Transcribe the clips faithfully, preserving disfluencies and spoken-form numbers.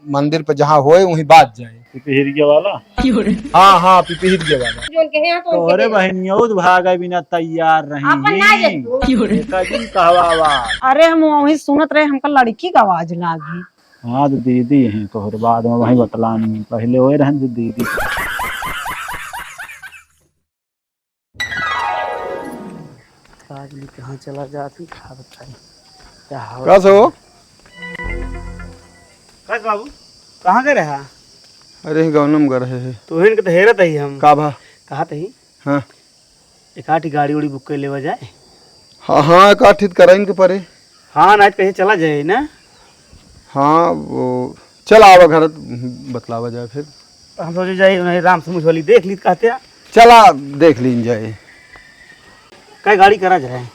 मंदिर पे जहाँ होए, वहीं बाज जाए। पिपहिरिया वाला? हाँ, हाँ, पिपहिरिया वाला। जोन के यहाँ तो उनके तोहरे दे। बहनिया उद भागे बिना तैयार रही। अपन ना जाए तू। एक दिन कहवा आवा। अरे, हम वहीं सुनत रहे, हमका लड़की का आवाज लागी। हाँ, तो दीदी हैं तोहरे, बाद में वहीं बतलानी। पहले वही रहन जो दीदी। आज भी कहाँ चला जात ही, का बताई, क्या हाल। का से हो? कस बाबू, कहाँ गए रहा? अरे, गौनम गए रहे हैं। तो इनके तो हेरत ही हम। का भा? कहा तही? हाँ। एक आठी गाड़ी उड़ी बुक कर लेवा जाए। हाँ, हाँ, एक आठी तो कराइन के परे। हाँ, ना कहीं चला जाए ना। हाँ, वो चल आवा घर, बतलावा जाए फिर। हम सोचे जाए, नहीं, राम समूह वाली देख ली कहते हैं। चला देख लीन जाए। कई गाड़ी करा जाए?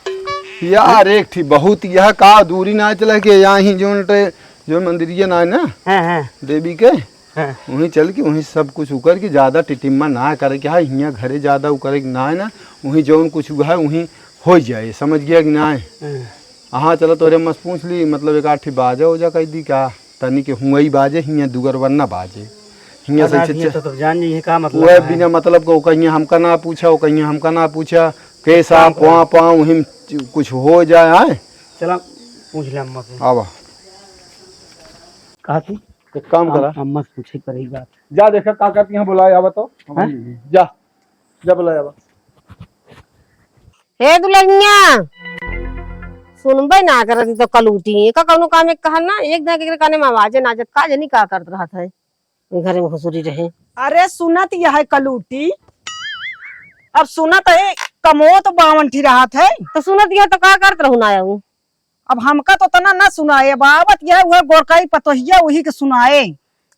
यार, एक ठी बहुत, यह का दूरी ना चला के यहाँ ही जोन टे, जोन मंदिरिया ना है ना, हाँ, हाँ। देवी के, हाँ। वहीं चल के वहीं सब कुछ उकर के ज्यादा टिटिम्मा ना करे के है, हियाँ घरे ज्यादा उकरे के ना है ना, वहीं जौन कुछ हुआ है वहीं हो जाए, समझ गया कि ना है? हाँ। हाँ, चला तोरे मस पूछ ली, मतलब एक आठी बाजा ओजा कह दी का, तनी के हुआई बाजे, हियाँ दुगरवन ना बाजे, हियाँ से अरे, छे-, ये तो, तो जान जाइए का मतलब वह है। बिना मतलब को कहीं हमका ना पूछा, वो कहीं हमका ना पूछा, कैसा काम करा। पाँ पाँ वहीं कुछ हो जाए, आए? चला पूछ ले अम्मा से। आवा। कहा थी? एक काम अम-, करा। अम्मा से पूछे पड़ेगी बात। जा देखा का करती हैं, बुलाए आवा तो। हाँ? जा, जा बुलाए आवा। हे दुल्हनिया, सुनबे ना करत तो कलूटी। एका कौनो काम एक कहा ना, एक दिन के काने में आवाजे ना जत, का जनी का करत रहत है। ये घरे में घुसुरी रहे। अरे सुनत यह है कलूटी, अब सुनत है कमोत बावन ठी रहत है। तो सुनत यह तो का करत रहू ना आऊ? अब हमका तो तना ना सुनाए, अब आवत यह वह गोरकाई पतोहिया वही के सुनाए।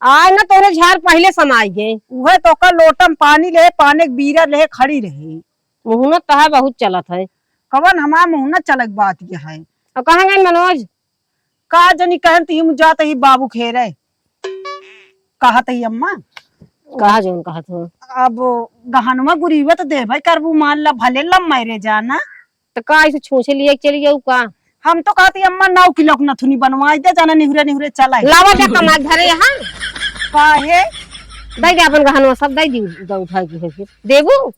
आए ना तोहरे झार पहिले समाई गए। उहे तो का लोटम पानी ले, पाने के बीरा ले खड़ी रही। मुहूनत तो है बहुत चलत है। कवन हमार मुहूनत चलक बात यह है। और कहाँ गए मनोज? का जनी कहन ती हम जात ही बाबू खेरे। कहत ही अम्मा। कहा जौन कहत हो। अब गहनवा गुरीबत देबे करबू मान ला भले लम मैरे जाना। तो का ऐसे छूछे लिए के चली जाऊ का? हम तो कहती अम्मा नौ किलो के नथुनी बनवाई दे जाना निहुरे निहुरे चला है। लावा जा कमा घरे यहाँ। काहे? दे दे अपन गहनवा सब दे दी, दे उठा के है फिर। देबू?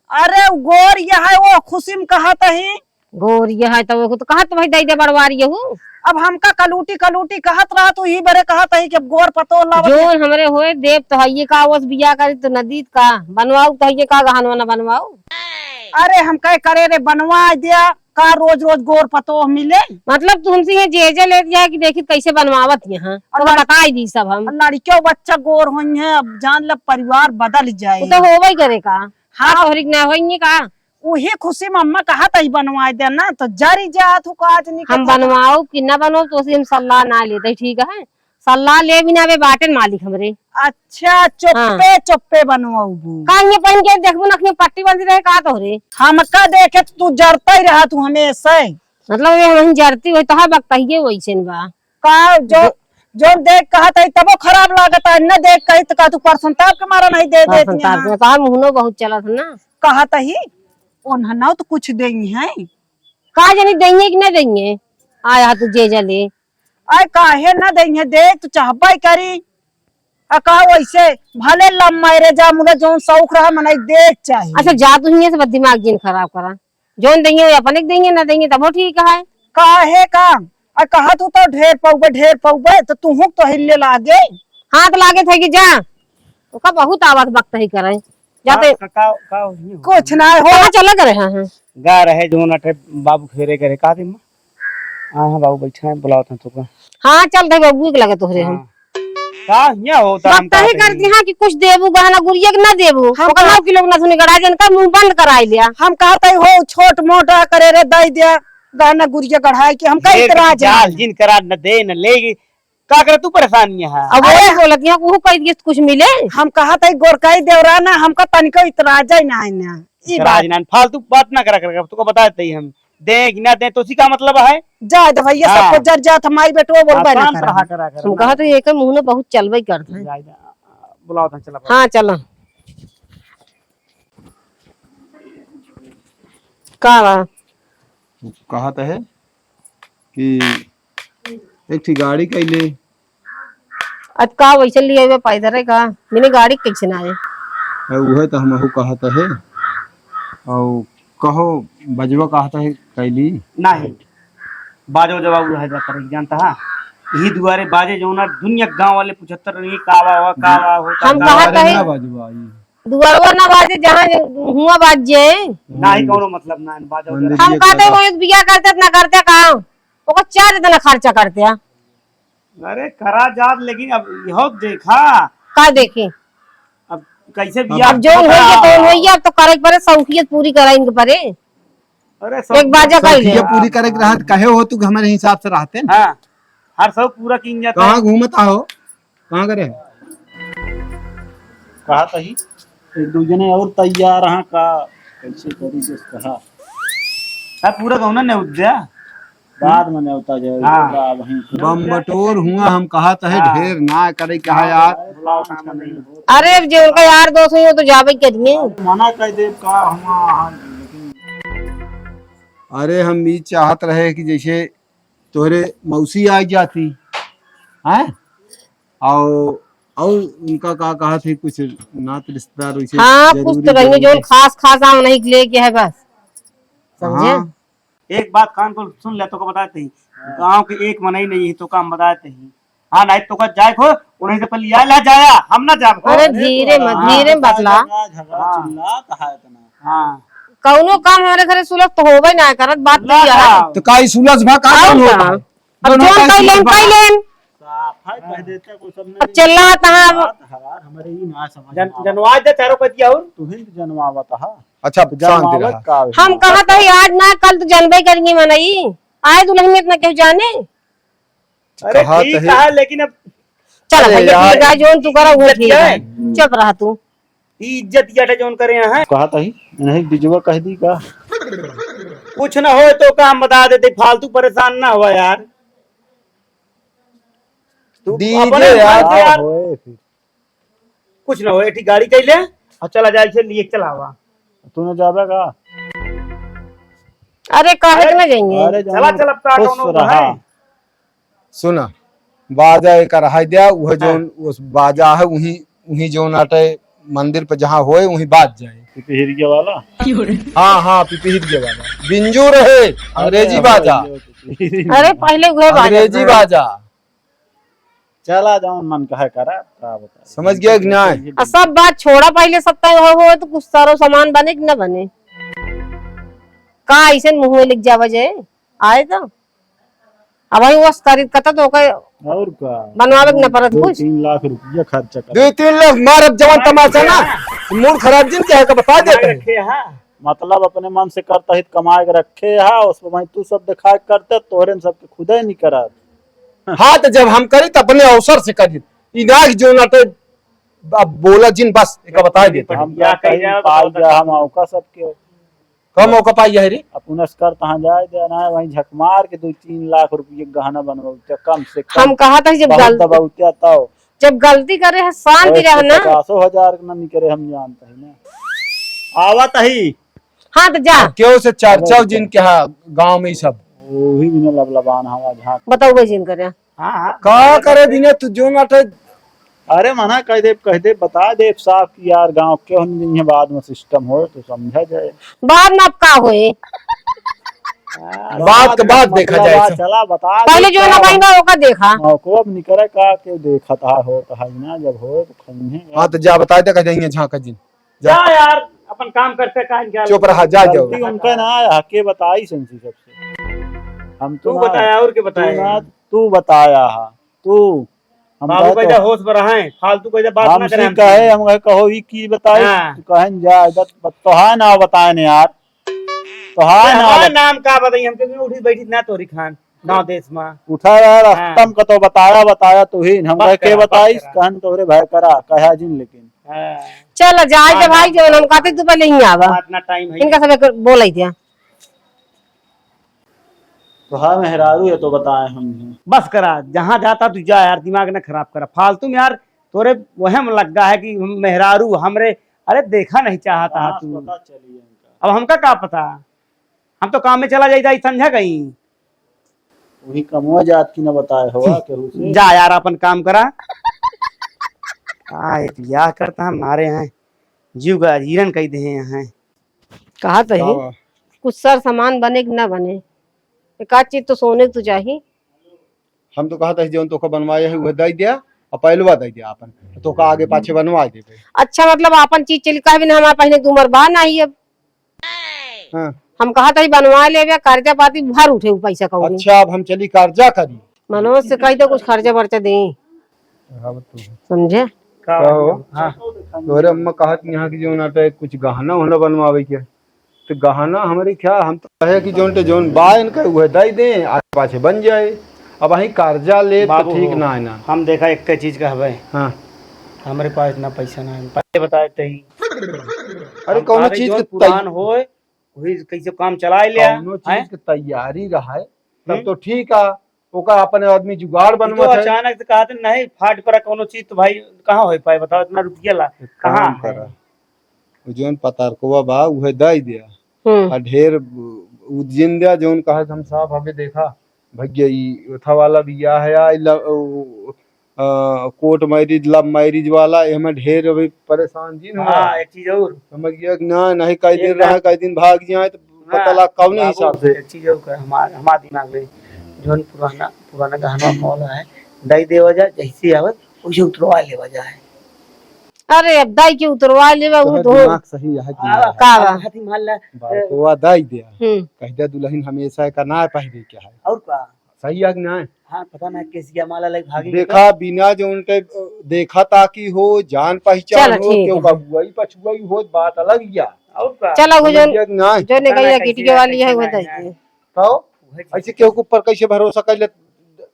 अरे उ गोर यह है वो खुशी में कहत ही। गोर यह है तो वो तो कहत भाई दे दे बड़वारी यहू। अब हमका कलूटी कलूटी कहत रहा तू ही बरे कहत ही कि अब गोर पतो लावत है। जोन हमरे होए देव तो हइये का ओस बिया करी तो नदीत का बनवाऊ तो हइये का गहनवा न बनवाऊ। अरे हम कहे करे रे बनवा दिया का रोज रोज गोर पतो मिले। मतलब तू हमसे ये जे जे लेत जाए कि देखी कैसे बनवावत यहाँ और तो लड़- बताई दी सब हम। और लड़कियों बच्चा गोर होई है, अब जान ले परिवार बदल जाए। वो तो होवे करे का। हाँ। तोहरी के ना होइए का? उही खुशी में अम्मा कहत ही बनवाए दे ना, तो जरी जात हूँ काज नहीं हम करता। बनवाओ कि ना बनवाओ, तो उसे हम सलाह ना लेते, ठीक है? सलाह ले बिना बे बाटेन मालिक हमरे। अच्छा, चुप्पे हाँ। चुप्पे बनवाऊबू। काहे पहन के देखबू नखनी पट्टी बंधी रहे का तोहरे? हमका देखे तो तू जरता ही रहा तू हमेशा। मतलब ये हम जरती हुई तो है बकतहिए वैसे न बा। का जो, जो- जो देख कहत है तबो खराब लागत है, न देख कही तो का तू परसंताप के मारा नहीं दे देती परसंताप हैं। में कहा मुहनो बहुत चलत है ना। कहत ही, ओन्हनौ तो कुछ देई हैं। का जानी देइए कि ना देइए? आया तू जे जले। आय काहे ना देइए, देख तो चाहबे करी। आ का वैसे भले लव मैरिज आ, मुझे जौन शौक रहा मनई देख चाही। अच्छा जा तू हियां से बस दिमाग जिन खराब करा। जौन देइए वो अपने के देइए, ना देइए तबो ठीक है। काहे का? आ कहा तू तो ढेर पौबे, ढेर पौबे, तो तू तो हिले लागे। हाथ लागे थे कि जा। ओका बहुत आवत बकतही करे। जाते का, का, का, का हो? कुछ ना हो। कहाँ चला करे? हाँ, हाँ। गा रहे जो नटे बाबू खेरे करे, का दे माँ? हाँ, हाँ, बाबू बैठा है, बुलाओ था तुका। हाँ, चल दे बाबू, एक लगे तोहरे हम। हाँ। का हियाँ होता हम बकतही का कर करी? दी, हाँ, कि कुछ देबू, गहना गुरिया के ना देबू। हम ओकर का नौ किलो के नथुनी गड़ा जन का मुंह बंद कराई लिया। हम कहते हो, छोट मोटा करे रे, दे दिया, गहना गुरिया गढ़ाई के, हम कहीं ढेर इतराज जाल नहीं। जिन करा न दे, न लेगी। का करे तू परेशान यहाँ? अब अरे! वही बोलत यहाँ, वो कह दिए कुछ मिले। हम कहत है गोरकाई देवरा ना, हमका तनिको इतराज ही ना है ना। ई इतराज बात। ना, फालतू बात ना करा कर, तुका बता देते ही हम। दे कि ना दे, तो उसी का मतलब है? जा दे भैया, हाँ। सबको जर जात, हमारी बेटवा बोल हाँ, बना शांत करा। रहा करा कर हम ना। कहत है, एक मुंह ना बहुत चलबे करत है। जा, जा, बुलाओ तो चला। हाँ, चला। का बा? कहत है कि एक ठी गाड़ी कैले। अत का वैसे लिए हुए पैदल है का? मैंने गाड़ी कैसे ना आए? अरे उहे तो हमहू कहत है। और कहो, बजवा कहत है कैली? नहीं, बाजो जवाब उड़ा है जाकर, जानता है? यही दुआरे बाजे जो ना, दुनिया गांव वाले पूछत रही, "का बा, बा, का बा, होता हम का?" कहा दुआरे कहे? ना बजवा आई। दुआरवा ना बाजे, जहाँ हुआ बाजे। नहीं, कौनो मतलब ना, बाजो मंदिर जरा। हम ये कहते करा। वो एक बिया करते ना करते का? ओकर चार इतना खर्चा करते हैं। अरे करा जात, लेकिन अब यहो देखा। का देखी? अब कैसे अब बियाह अब जो होता होइए, है? तो होइए, अब तो करे के परे, शौकियत पूरी करा इनके परे। अरे एक बाजा कर ले। शौकिया पूरी करे के रहत, कहे हो तू कि हमारे हिसाब से रहते हैं। हाँ, हर शौक पूरा कीन जाता कहाँ है। घूमता हो? कहाँ करे? कहा तही, एक दो जने और तैयार हैं का? कैसे करी, जस कहा। अब पूरा गौना ने उद्या। बाद में नेवता जाए, हाँ। बा वहीं से। बम बटोर हुआ, हम कहा तहे हाँ। ढेर ना करे, कहा हाँ, यार। बुलाओ, काम नहीं। अरे, अब जे उनका यार दोस्त हुई, वो तो जाबे के आदमी। मना कर दे का, हम, हाँ, लेकिन अरे, हम ई चाहत रहे कि जैसे तोहरे मौसी आ जाती, हैं? और, और उनका का कहा थे, कुछ नात रिश्तेदार वैसे हाँ, कुछ जरूरी तो रहेंगे, जरूरी जो है। खास खास आम नहीं लेके है बस, समझे? हाँ। एक बात कान को सुन ले, तो को बताते ही, हाँ। गांव के एक मनई नहीं है, तो काम बताते ही। हाँ, नहीं तो का जाए खो, उन्हें से पहले या ला जाया, हम ना जाब खो। अरे धीरे मत, हाँ। धीरे मत ला। झगड़ा हाँ। चिल्ला कहा इतना? हाँ। कौनो काम हमारे घरे सुलह तो होबे ना करत, बात तो ला यह है। जाओ। तो का ई सुलह से भा का और काम का? होता है? अब दोनों जौन का कह लेन, सुलह कह लेन। साफ है, कह देते कोई सब अब नहीं। चल रहा था, अब बात हमार, हमारे ही ना समझ जन-, में आवा। जनवा दे चारों कतिया और। तू ही तो जनवावत हा। अच्छा, तो शांति जनवावत रहा। का है? हम कहा था, आज ना, कल तो जनबे करेंगे मनई। आए दुल्हन में इतना क्यों जाने? अरे कहा ठीक तो है। है, लेकिन अब चल अरे भैया, यार। ठीक है, जौन तू करा, वो इज्जत ठीक क्या है। है। चुप रहा तू। ई इज्जत इज्जत है जौन करे यहाँ। कहा तही, नहीं बिजवा कह दी का? कुछ ना होए तो का हम बता देते, फालतू परेशान ना हुआ यार। तू डीजे अपने यार। मन से यार। होए फिर। कुछ ना होए, ठीक गाड़ी कैले और चला जाए, इसे लिए चलावा। तू ना जाबे का? अरे काहे के ना जाएंगे? अरे चला, जाओ, चल, अब का खुश कौनो रहा। है? सुना, बाजा एक रहा दिया, वह हाँ। जौन उस बाजा है, वही, वही जौन आटे मंदिर पे जहाँ होए, वही बाज जाए। पिपहिरिया वाला? हाँ, हाँ, पिपहिरिया वाला। बिंजू रहे, अंग्रेजी अरे, बाजा। ये तो पिपहिरिया। अरे, पहले उहे बाजा अंग्रेजी था। बाजा। चला जौन मन कहे करा, का बताई। समझ गया कि नहीं? आ, सब बात छोड़ा, पहले सब तय हो, हो तो कुछ सारो सामान बने कि न बने? का ऐसे मुँह में लिख जावा जाए? आए तो अब वही वस खरीद कता तो ओके और का? बनवावे के न परत दो कुछ। तीन लाख रुपया खर्चा कर। दो तीन लाख मारब जवान तमाशा ना, मूड खराब जिन के है का बता देते हैं। रखे हैं। मतलब अपने मन से करता हित कमाए के रखे है, उसमें भाई तू सब दिखाए करते, तोहरे न सबके खुदे नहीं करत। हाँ, तो जब हम करी तो अपने अवसर से करी। ई नाक जो ना तो अब बोला जिन बस, एक बता देते हैं। हम क्या कही जाए, पाई बताओ, जा, बताओ। हम औका सबके। कम मौका पाई है रे। अब उनस कर तहाँ जाए दे ना, वहीं झक मार के दो तीन लाख रुपये गहना बनवाऊ, तो कम से कम हम कहा था जब बहुत गल-, दबाऊ क्या ताओ। जब गलती करे है, शांत अरे, रह ना। पचासों हजार के ना निकरे, हम जानते हैं ना। आवत ही। हाँ, तो जा। क्यों से चर्चा अरे, जिन के हा गाँव में ई सब। वही बिना लबलबान हवा झाँक। बताओ भाई जिन करे। हाँ, हाँ। का करे बिना तू जो नाटे। अरे मना कह दे, कह दे, बता दे साफ कि यार गाँव के हम दिन बाद में सिस्टम हो तो समझा जाए। बाद में अब का होए? हाँ, बात के बाद देखा मतलब जाए आ, सब। चला बता पहले दे जो ना का बहिन बा, ओका देखा। मौको अब निकले का के देखत हा होत है ना, जब हो तो खइहे। हाँ, तो जा बता दे, कह देंगे झाँका जिन। जा। जा यार, अपन काम करते, काहे क्या चुप रहा, जा, जाओ। गलती उनका ना है, हके बताई संसी सबसे। हम तो तू ना, बताया, और के तू बताया? ना, तू बताया हा, तू। हम बाबू कहे का तो जा होश पर रहे, फालतू का जा बात हम ना करे सी हमसे। कहे, हम कहे, कहो, ई की बताई? हाँ। तू कहन जा, इधर बत-, तो है ना बताए ने यार, तो है ना हमार बत-, नाम का बताई, हमके भी उठी बैठी ना तोरी खान। गाँव देश में। उठा रहा हाँ। रस्तम का तो बताया, बताया तू ही। हम बस कहे, के करा, बस बताइस, करा। कहन तोहरे भाई करा, कहा जिन लेकिन। हाँ। चल, जाए दे हाँ, भाई, हाँ, जवन हम हाँ। कहते तू पहले ही आवा। इतना टाइम है। इनका सब एक बोल ही दिया। तो हाँ, मेहरारू है तो बताए हम ही। बस करा, जहाँ जाता तू जा यार, दिमाग ना खराब करा। फालतू में यार, तोरे वहम लग गया है कि मेहरारू हमरे, अरे देखा नहीं चाहता हाँ, तू। पता चली इनका। अब हमका का पता? हम तो काम में चला जाई, जाई संझा कहीं। वही कमवा जात की न बताए हवा केहू से। जा यार, अपन काम करा। का एक बियाह करता हम मारे हैं, जीव का अजीरन कई देहे हैं। कहा तो का ही, बा? कुछ सर सामान बने कि ना बने, एक आध चीज तो सोने क तो चाही। हम तो कहत है जौन तोका बनवाए है उहे दइ द्या, अउर पैलवा दइ द्या आपन, तोका आगे पाछे बनवा देबे। अच्छा, मतलब आपन चीज चली, कहे भी ना हमारे पहिने क उमर बा ना ही अब। हाँ। हम कहत है बनवा लेबे, कर्जा पाती भर उठे उ पैसा कौड़ी। अच्छा, अब हम चली कर्जा करी। मनोज से कहि दे कुछ खर्चा बर्चा दे। अब तू। समझे? का का हो? हो? हाँ। तोहरे अम्मा कहत यहाँ की जौन आटे कुछ गहना वहना बनवावे के। तो गहना हमरे क्या, हम तो कहे कि जौन ते जौन बा इनका उहे दइ दें, आगे पाछे बन जाए। अब वहीं कर्जा ले तो बाबू ठीक हो, ना है ना। हम देखा एक चीज का हवे। हाँ। हमरे पास इतना पैसा ना है, पहले बताए ते ही। अरे हम कौनो कहबे चीज जौन के तै- पुरान होए, वही कैसे काम चलाए ले, कौनो चीज हैं? के तैयारी रहे, तब हम्म। तो ठीक है, ओका अपने आदमी जुगाड़ ई तो बनवत है। अचानक से कहते नहीं, फाट पड़ा कौनो चीज, तो भाई कहाँ हो पाए, बताओ, इतना रुपया ला, एक कहाँ काम है? करा, उ जौन पतारकवा बा, उहे दइ द्या। हम्म। आ ढेर उज्जैन द्या, जौन कहा हम साहब अबे देखा, भैया, ई ओथा वाला बियाह है, आ, ई ल-, ओ, आ, court marriage, love marriage वाला, एमे ढेर अभी परेशान जिन हुआ। हाँ, एक चीज और। समझ गया कि ना, नहीं, कई दिन एकदम। रहा, कई दिन भाग जाए, तो पता हाँ, लगा कौन बाबू, हिसाब से। एक चीज और कर, हमार, हमार दिमाग में जौन पुराना, पुराना गहना वाला है, दइ देवा जाए, जैसे आवे, वैसे उतरवा लेवा जाए। अरे, अब दइ के उतरवा लेवा, उ तोहर तो दिमाग सही है कि हाँ, ना? का बा? हाथी मार ला। बालकवा दइ द्या। हम्म। कह द्या दुल्हन हमेशा का ना पहिरे के है। और का? सही है कि ना? हाँ, पता ना केसिया माला लग भागी देखा, बिना जौन ते, अ, देखा ताकी हो, जान पहचान चलो, हो, ठीक केहू है। का अगुवाई पछुआई हो, बात अलग या। और का? चलो, वो समझ जौन, गया कि ना? जौन पता ना गैया कैसी गिटिया बात, वाली है, कैसी वो ना दइ है। दे। तो वही चीज। ऐसे केहू के ऊपर कैसे भरोसा कर ले?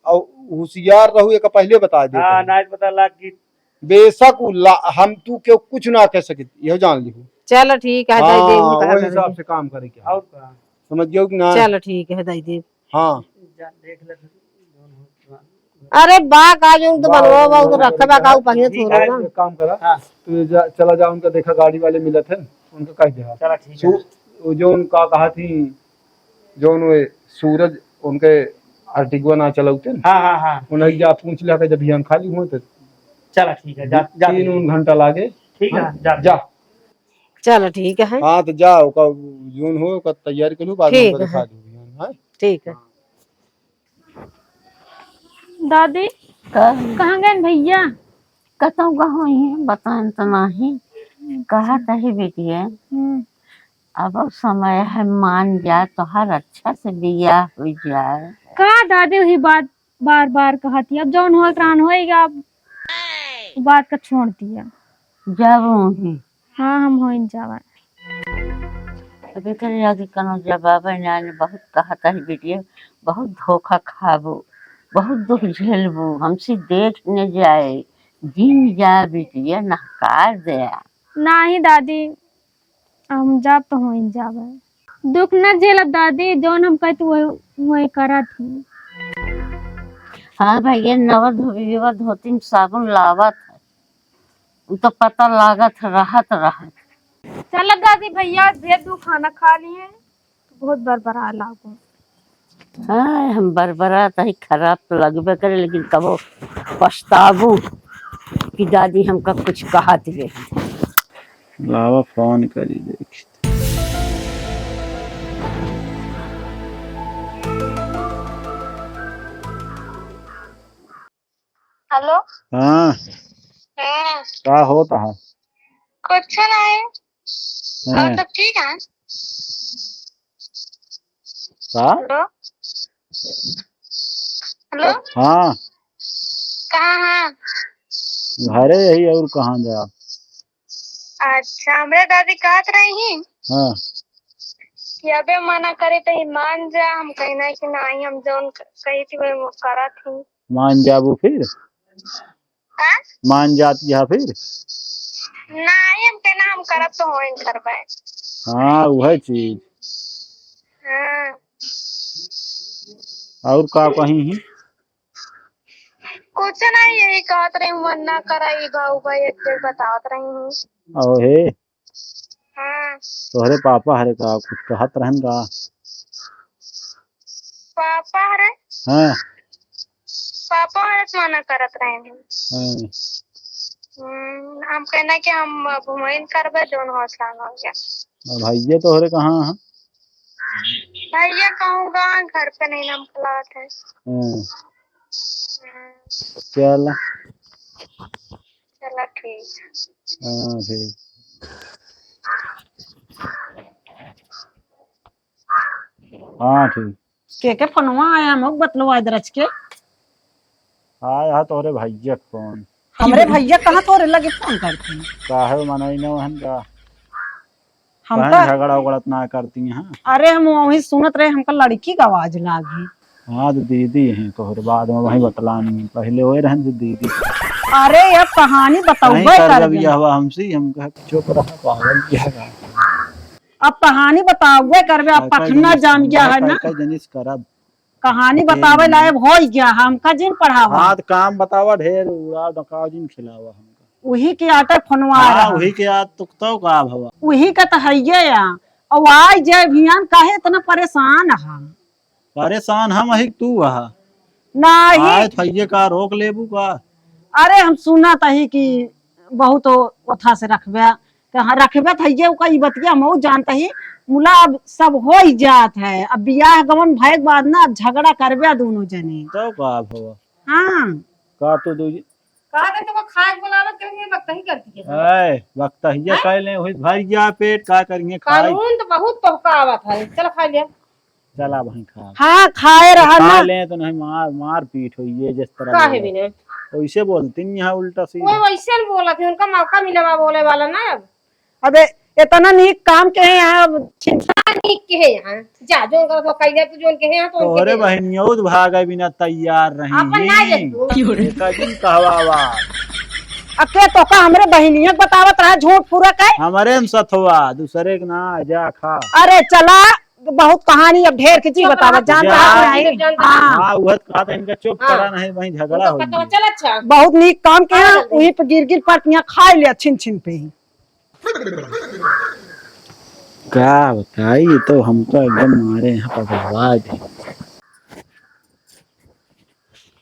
और होशियार रहू, एक पहले बता दे हाँ, तनी। ना पता लग कि बेशक उ ला-, हम तू केहू कुछ ना कह सकित, यह जान लिहू। चलो, ठीक है, दइ दे, हाँ, उनका वही कर हिसाब दे। से काम करे के है। और का? समझ गयो कि ना? चलो, ठीक है, दइ दे। हाँ। जा, देख ले, जौन हो, जौन। अरे बा, का जौन तो बा, बनवा, बा, वो तो बा, रखे बा, का, का, वो पहिने ठीक थोड़ा है। ना। एक काम करा, हाँ। तू जा, चला जा, उनका देखा, गाड़ी वाले मिलत है, उनका कह दे। चला, ठीक है। सु-, वो जो उनका कहा थी, जौन वो सूरज उनके Ertiga ना चलौते ना। हाँ, हाँ, हाँ। उन्हें जा पूछ लिया, जब हम खाली हुए तो चला, ठीक है, जा, जा, तीन उन घंटा लागे। ठीक है, हाँ, जा। जा। चलो, ठीक है। हाँ, तो जा, ओका जौन हो, ओका तैयार कर लू, बाद में ठीक ओका है। दिखा दूँ, हाँ? ठीक है। दादी, का? कहाँ गए भैया? कतौ गए होइहैं, बताएन तो नाही। कहत ही बिटिया, हम्म। अब समय है, मान जा, तोहार अच्छा से बियाह हो जाए। का दादी, वही बात बार बार कहत ही, अब जौन होत रहन होइगा, अब बात का छोड़ दिया। जब वही हाँ, हम होइन जावा। अब एकरे आगे कौनो जवाब है ना, बहुत कहत है बिटिया, बहुत धोखा खाबू, बहुत दुख झेलबू, हमसे देख न जाए, जिन जा बिटिया, नहकार दे। नाही दादी, हम जाब तो होइन जाब। दुख न झेलब दादी, जौन हम कहत वही, वही करत ही। हाँ भैया, नवा धोबिया धोती में साबुन लावत है। उ तो पता लागत है, रहत, रहत। चल दादी, भैया दे दू, खाना खा लिए, बहुत बरबरा लागो। हाँ, हम बरबरा तो ही खराब तो लगबे करे, लेकिन कबो पछताबू कि दादी हमका कुछ कहत रही। लावा फोन करी देखी। हेलो। हाँ। हाँ। का होत है? कुछ नहीं। हाँ। और सब ठीक है? का? हेलो। हेलो। हाँ। कहाँ है? घरे यही, और कहाँ जा? अच्छा, हमरे दादी कहत रही। हाँ। कि अबे मना करे तो ही मान जा, हम कही नहीं कि नहीं, हम जौन क-, कही थी वो करत ही। मान जाबू फिर? हाँ? मान जाती है फिर? नहीं, हम कहना हम करब तो होइन करबे। हाँ, वह चीज। हाँ। और का कही ही? कुछ नहीं, यही कहत रही हूँ, मन ना करा, ई भाऊ भाई एक बेर बतावत रही हूँ। अहो हे। हाँ। तोहरे पापा हरे का कुछ कहत रहन का? पापा हरे? हाँ। पापा हरे तो मना करत रहे हैं। हाँ। हम्म, हम कहना कि हम अब वहीं करबे, जौन हौसला हो गया। अब भैया तोहरे कहाँ हैं? भैया कहूँ बा, घर पे नहीं, हम खिलावत है। हाँ। हम्म। चला। चला ठीक। हाँ, ठीक। हाँ, ठीक। के के फोनवा आया, हमको बतलो आज रच के। आया है तोहरे भैया के फोन। हमरे भैया कहाँ तोहरे लगे फोन करती हैं? काहे मनई न हन का? हम कहीं तो झगड़ा उगड़त ना करती हैं। अरे, हम वही सुनत रहे, हमका लड़की का आवाज लागी। हाँ, तो दीदी हैं तोहरे, बाद में वही बतलानी है। पहले वही रहन से दीदी। अरे, अब कहानी बताउबे कहीं कर करबे। बियाहवा हमसे, हम कहा, "चुप रहा, पागल बियाह का।" अब कहानी बताउबे करबे, अब पखना जाम गया है ना। कई जनिस करब। कहानी बतावे लायक होइ गया, हमका जिन पढ़ावा। हाँ, तो काम बतावा ढेर, उड़ा डकाव जिन खिलावा हमका। उही के आटे फोनवा हाँ, रहा। उही के आट तुकतौ का भवा। उही का तो हइये या। और आई जय भियान काहे इतना परेशान हा? परेशान हम अही तू अहा। नाही। आए थइये का रोक लेबू का? अरे हम सुनत अही कि बहुत ओथा से रखबे, तो हाँ, रखबे थइये ओका ई बतिया हमहू जानत ही। मुला अब सब होइ जात है, अब बियाह गवन भए के बाद ना अब झगड़ा करबे दोनों जने। तो का भवा? हाँ। का तो दू का दे तो खाए बोलावत कहीं बकतही करती है। ए, बकतहिया हाँ? कह ले, वही भर गया पेट, का करेंगे खाए? कानून तो बहुत तोहका आवत है, चल खा ले। चला भाई खा। हाँ, खाए रहा खा ना। ले तो नहीं मार, मार पीट होई है जिस तरह काहे बोला। बिना? वैसे बोलती नहीं है उल्टा सीधा। वो वैसे नहीं बोला थी, उनका मौका मिला बा बोले वाला ना अब। अबे इतना नीक काम के है यहाँ अब। कितना नीक के है यहाँ। जा, जोन करत हो, कइले तू जोन के है यहाँ, तो उनके तोहरे दे। बहनियों तो भागे बिना तैयार रही अपन ना ही। जा तू। कभी कहवावा। अब के तोका हमरे बहनिया के बतावत रहा झूठ पूरा कहे? हमरे में सथवा, दूसरे के ना, जा खा। अरे चला, बहुत कहानी अब ढेर खींची चुप बतावा, रहा, जान जा। रहा है। हाँ। हाँ, उहत कहा था इनका चुप हाँ। करा नहीं, वहीं झगड़ा उनका हो पता गया। चला अच्छा। बहुत नीक काम के हाँ, हैं, जल्दी। वहीं पे गिर गिर पड़तियाँ खा लिया छिन छिन पे ही। का बताई, ये तो हमको एकदम मारे यहाँ पकड़वा दे।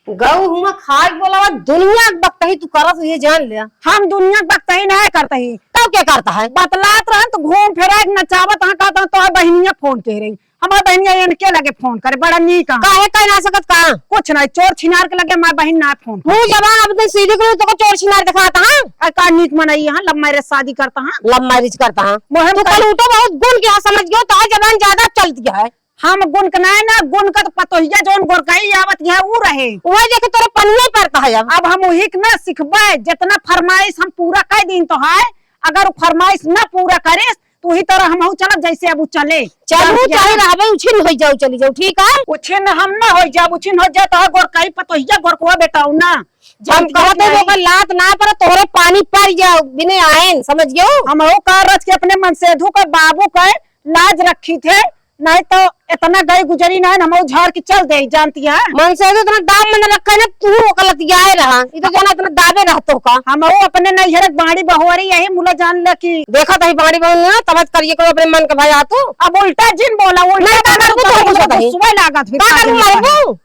गऊ हुआ खाए के बोलावा, दुनिया के बकतही तू करत, ये जान ले। हम दुनिया के बकतही नहीं करत ही। तब के करत है? बतलात रहन तो घूम फिरा के नचावत हाँ, कहत हाँ, तोहर बहिनिया फोन कह रही। हमार बहिनिया इनके लगे फोन करे, बड़ा नीक हाँ। काहे कह ना सकत का? कुछ नहीं, चोर छिनार के लगे हमार बहिन ना फोन करे। मुँह जबान अपने सीधी करो, तो चोर छिनार दिखाता हाँ। अरे का नीक मनई हाँ, love marriage शादी करता हाँ। Love marriage करता हाँ। मोहे तू में कल उठो बहुत गुण के हाँ समझ गयो, तो जबान ज्यादा चलती है। हम गुन के नाय ना, गुन का तो पतोहिया जौन गोरकाई आवत है, ऊ रहे। वही देखे तोरे पनिया पड़ता है अब। अब हम वही के ना सिखबे, जितना फरमाइश हम पूरा कर दीन तो है, अगर वो फरमाइश ना पूरा करिस, तो वही तरह हमहू चलब, जैसे अब ऊ चले। चलू, चल, चाहे रहबे, उछिन हो जाऊ, चली जाऊ, ठीक है? उछिन हम ना हो जाब, उछिन हो जाए तो गोरकाई पतोहिया गोरकुआ बेटाऊ ना। हम जानती कहते है हैं, कि ओकर लात ना पर तोहरे पानी पड़ जाओ, बिने आयन, समझ गयो? हमहू का रच के अपने मनसेधु के बाबू के लाज रखी थे, नहीं तो इतना गई गुजरी ना, हम झाड़ के चल दे, जानती है। मनसेधु इतना दाम में न रखा है ना, तू ओकर लतियाए रहा। ई तो जाना इतना दाबे रहा तो का। हम वो अपने नैहर के बाड़ी बहुअरी यही मुला जान ले कि देखा तही बाड़ी बहुअरी ना, तब करिए करो अपने मन के भाई आ तू। अब उल्टा जिन बोला, उल्टा नहीं, का बोला, करबू तो तो तू? गुस्सा लागत फिर का का करबू, जाने मारबू?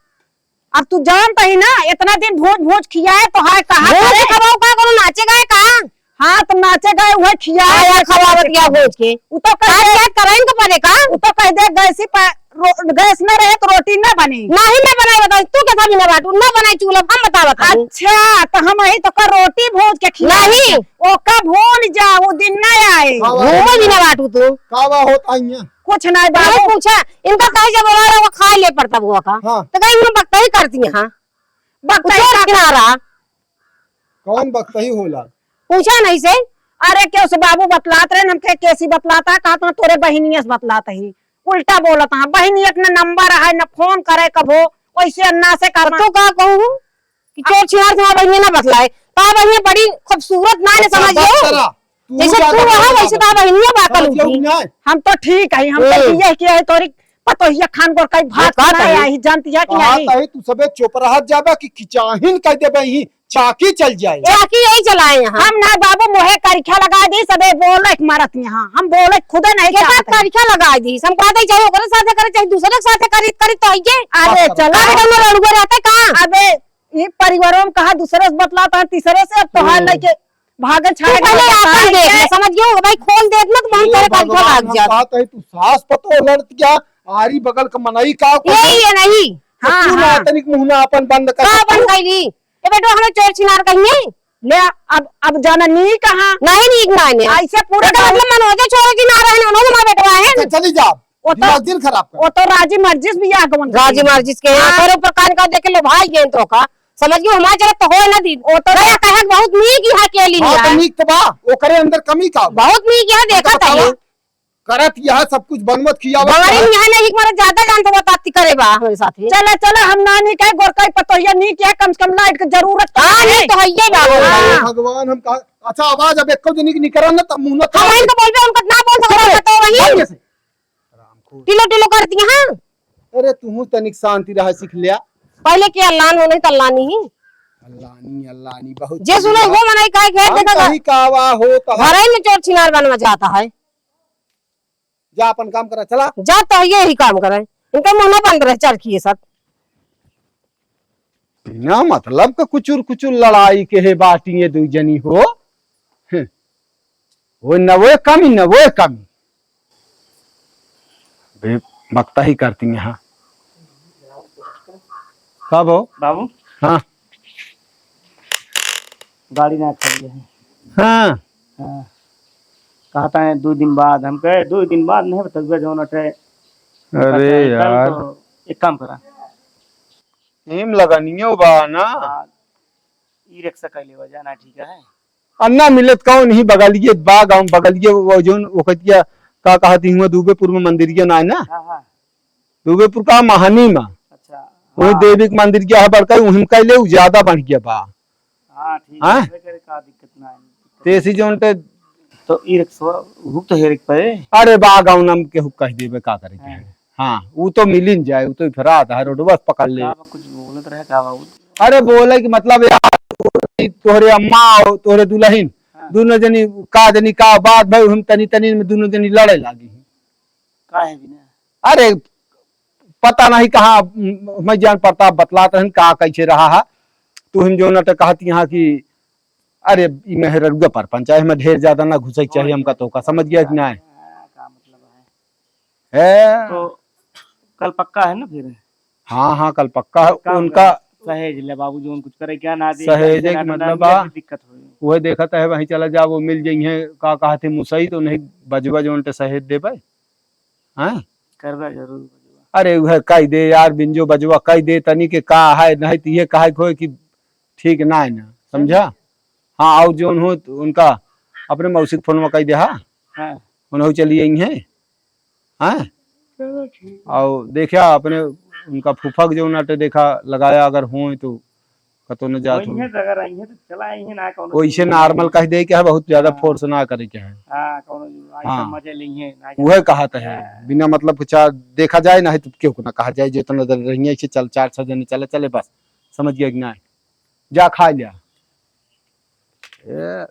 अब तू जानत ही ना, इतना दिन भोज भोज खियाए तो हाय कहा भोज करे? खवाओ का करो, नाचे गाए का? हाँ, तो नाचे गाए उहे खियाए। आया खवावत गया भोज के। उ तो कह आज दे, क्या करें के पड़े का? उ तो कह दे गैस ही पर रो-, गैस न रहे तो रोटी न बनी। नहीं मैं बनाए बताओ, तू कैसा भी ना बाटू, ना बनाए चूल्हा, हम बतावत हूँ। अच्छा, तो हम यही तो कर रोटी भोज के खियाए। नहीं। ओका भूल जा, वो दिन न आए। का बा? घूमे भी ना बाटू तू। का बा होत आइया? कुछ नहीं नहीं बाबू। पूछा, इनका कहे जब बोला रहा, वो खा ले पड़ता बुआ का। हाँ। तो कहीं हम बकतही करती हैं, हाँ। बकतही उतर का किनारा। कौन बकतही होला? पूछा नहीं से। अरे क्यों से बाबू बतलात रहे, हमके कैसी बतलाता, कहा तो तोरे बहिनिया से बतलात ही। उल्टा बोलत हाँ, बहिनिया के न नंबर है, न फोन करे कभो, वैसे अन्ना से तो करना। तू का कहू कि चोर छिनार से हमार बहिनिया ना बतलाए, तो हमार बहिनिया बड़ी खूबसूरत ना ने अच्छा, समझ बस लो। करा। तू जैसे जा तू कर रहा, बता वैसे बता। तो बहिनिया बा समझ गयो कलू कि की। नहीं? हम तो ठीक है, हम तो हम्म। ये किया है तोरी पतोहिया खान गोर कई भात का ना कही? आई, जानती है कि कहा आई? कही तू सबे चुप रहत जाबे कि खिचाहिन कह देबे ही, चाकी चल जाए। चाकी यही चलाए यहाँ। हम ना बाबू मोहे करिखा लगा दी, सबे बोले के मारत यहाँ। हम बोले खुदे नहीं के चाहते। करिखा लगा दी, हम कहते चाहे ओकरे साथे करे, चाहे दूसरे के साथे करी, करी तो आइए। अरे बात चलो। करो। अरे हम लड़ुआ रहते कहाँ? अबे ये परिवारों में कहा दूसरे से बतलाता है, तीसरे से अब तोहार हम्म। लेके भागे तू छाड़ पहले के आपन बताई देख ले, के। समझ गयो भाई, खोल देख ना तो वहीं ए तेरे भगवान, भाग हम जात। कहत है तू सास पतोह लड़त क्या? आरी बगल का मनई का ये, ये नहीं। हाँ, तू हाँ। ना तनिक मुँह ना आपन बंद कर का तू। बंद कैली? ए बेटवा, हमें चोर छिनार कहिए। ले, अब, अब जाना नीक कहाँ? नहीं, नीक नहीं, नहीं। ऐसे पूरे एकर गाँव मतलब मनोजो चोर छिनार रहे, उन्होंने हमारा बेटवा है। अच्छा, चली जा। वो तो, दिमाग दिन खराब कर। वो तो राजी मर्जिस भी आ गवन। राजी मर्जिस के यहाँ हाँ। पर ऊपर कान का देख लो भाई, ये तो का समझ गयो, हमारे चलत तो होए ना दी। वो तो गया कहे बहुत नीक यहाँ के लिए हाँ, तो यार। नीक तो बा, ओकरे अंदर कमी का बा? बहुत नीक यहाँ तो देखा था बतावा। ये। करत यह सब कुछ बनवत खियावत बंगड़ी है। में यहाँ नहीं, हमारा ज्यादा जान तो बताती करे बा हमारे साथ ही। चला, चला, हम नानी कहे गोरकाई पतोहिया नीक है, कम से कम लाइट के जरूरत तो हाँ, है। नहीं तो है ये बा। अरे हाँ। भगवान, हम कहा, अच्छा, आवाज अब एको जनी की निकरन ना, तब मुंह ना हम इनको बोलबे, उनको ना बोल सकते, बंद बताओ वही। कर से। टिलो टिलो करती हैं। अरे, तू तनिक शांति रहा सीख लिया। पहले के अल्लान हो, नहीं तो अल्लानी ही। अल्लानी, अल्लानी, बहुत जे सुने बढ़िया। वो मनाई काहे घेर हम देखा था। कहीं का आवा हो तो घर में चोर छिनार बनवा जाता है। जा अपन काम करा, चला। जा तो यही काम करे, इनका मुंह ना बंद रहे, चरखी ये सब। बिना मतलब का कुचुर कुचुर लड़ाई के है बाटी ये दू जनी हो। हम्म। वो न वो कमी, न वो कमी। बे, मकता ही करती हैं, हाँ। कब हो? बाबू। हाँ। गाड़ी ना चली है। हाँ। हाँ। कहता है दो दिन बाद, हम कहे दो दिन बाद नहीं बतौबे जौन अटे। अरे कल यार। तो एक काम करा। नीम लगानियो बा ना। हाँ। ई रिक्शा कैले बा जाना ठीक है। अन्ना मिलत कौन ही बगलिए बा गाँव बगलिए वो जौन ओकतिया का कहती हुआ दूबेपुर में मंदिरिया ना है ना? हाँ, हाँ। दूबेपुर का महानी में। अच्छा। वही हाँ। देवी के मंदिर क्या है बड़का, वही में कैले उ ज्यादा बढ़ गया बा। हाँ, ठीक हाँ? है, करे का दिक्कत ना है। तेसी जौन ते तो ई रिक्शा हुक तो हेरिक पे। अरे बा गाँव नाम के हुक कह देबे का करे के हाँ। है। हाँ, उ तो मिलिन जाए, उ तो इफरात है, रोडवा से पकड़ ले। का बा, कुछ बोलत रहे का बा उ? अरे बोले कि मतलब यार, तोहरे अम्मा और तोहरे दुल्हन, हाँ। दोनों जनी का जनी का बात भाई, हम तनी तनी में दोनों जनी लड़े लागी। काहे बिना? अरे, पता नहीं कहाँ, म-, मैं जान प्रताप बतलात रहन, कहाँ कैसे रहा है। तू हम जो न तो कहती यहाँ कि, अरे, ई मेहररुआ पर पंचायत में ढेर ज्यादा ना घुसे के चाहिए, हमका तो का समझ गया कि नहीं? हाँ, का मतलब है? है। तो कल पक्का है ना फिर? हाँ, हाँ, कल पक्का है। काम उनका करा। सहेज ले बाबू, जो कुछ करे क्या ना दे, सहेजे के मतलब बा, दिक्कत होई। वह देखत है, वहीं चला जा, वो मिल जाइए, का कहते मुसई तो नहीं, बजवा जो उनके सहेज देबे। हाँ? करबे जरूर बजवा। अरे उहे कह दे यार, बिंजो बजवा कह दे, तनी के का है, नहीं तो ये कहे के होए कि ठीक ना है ना, समझा? हाँ, और जो उन्हों, उनका अपने मौसी के फोन में कह दे, हाँ? हाँ। उन्हों चली आई हैं, हाँ? चलो ठीक। और देखा अपने उनका फूफा के जो नाटे देखा लगाया, अगर होए तो कतो न जात वही हो। है, अगर आई है तो चला आई है ना, कौनो वैसे दिक्कत normal नहीं। कह दे के है, बहुत ज्यादा हाँ। Force ना करे के है। हाँ, कौनो जो आई हाँ। सब मजे लेंगे, ना उहे जाने। कहा तो है, हाँ। बिना मतलब के चार देखा जाए ना है तो क्यों ना कहा जाए, जितना देर रहिए ऐसे चल, चार छह जने चले, चले बस, समझ गया कि ना? जा खा लिया। ए,